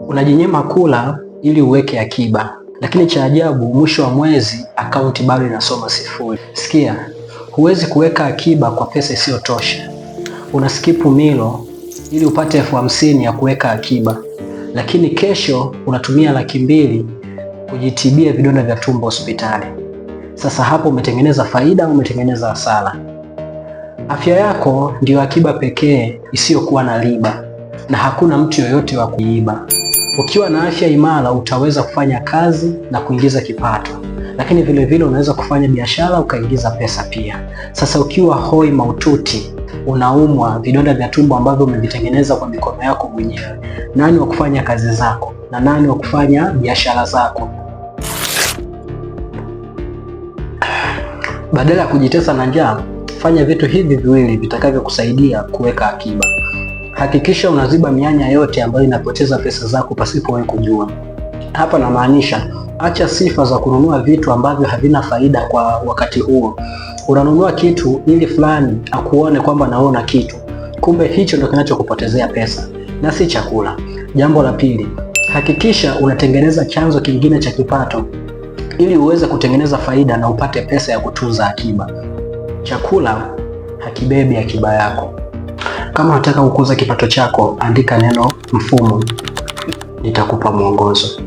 Unajinyima kula ili uweke akiba, lakini cha ajabu, mwisho wa mwezi akaunti bado inasoma sifuri. Sikia, huwezi kuweka akiba kwa pesa isiyotosha. Unaskipu milo ili upate 50,000 ya kuweka akiba, lakini kesho unatumia 200,000 kujitibia vidonda vya tumbo hospitali. Sasa hapo umetengeneza faida au umetengeneza hasara? Afya yako ndiyo akiba pekee isiyokuwa na riba na hakuna mtu yoyote wa kuiba. Ukiwa na afya imara utaweza kufanya kazi na kuingiza kipato, lakini vile vile unaweza kufanya biashara ukaingiza pesa pia. Sasa ukiwa hoi maututi, unaumwa vidonda vya tumbo ambavyo umevitengeneza kwa mikono yako mwenyewe, nani wa kufanya kazi zako na nani wa kufanya biashara zako? Badala ya kujitesa na njaa, fanya vitu hivi viwili vitakavyokusaidia kuweka akiba. Hakikisha unaziba mianya yote ambayo inapoteza pesa zako pasipo wewe kujua. Hapa namaanisha acha sifa za kununua vitu ambavyo havina faida kwa wakati huo. Unanunua kitu ili fulani akuone kwamba naona kitu, kumbe hicho ndo kinachokupotezea pesa na si chakula. Jambo la pili, hakikisha unatengeneza chanzo kingine cha kipato ili uweze kutengeneza faida na upate pesa ya kutunza akiba. Chakula hakibebi akiba yako. Kama unataka kukuza kipato chako, andika neno mfumo, nitakupa mwongozo.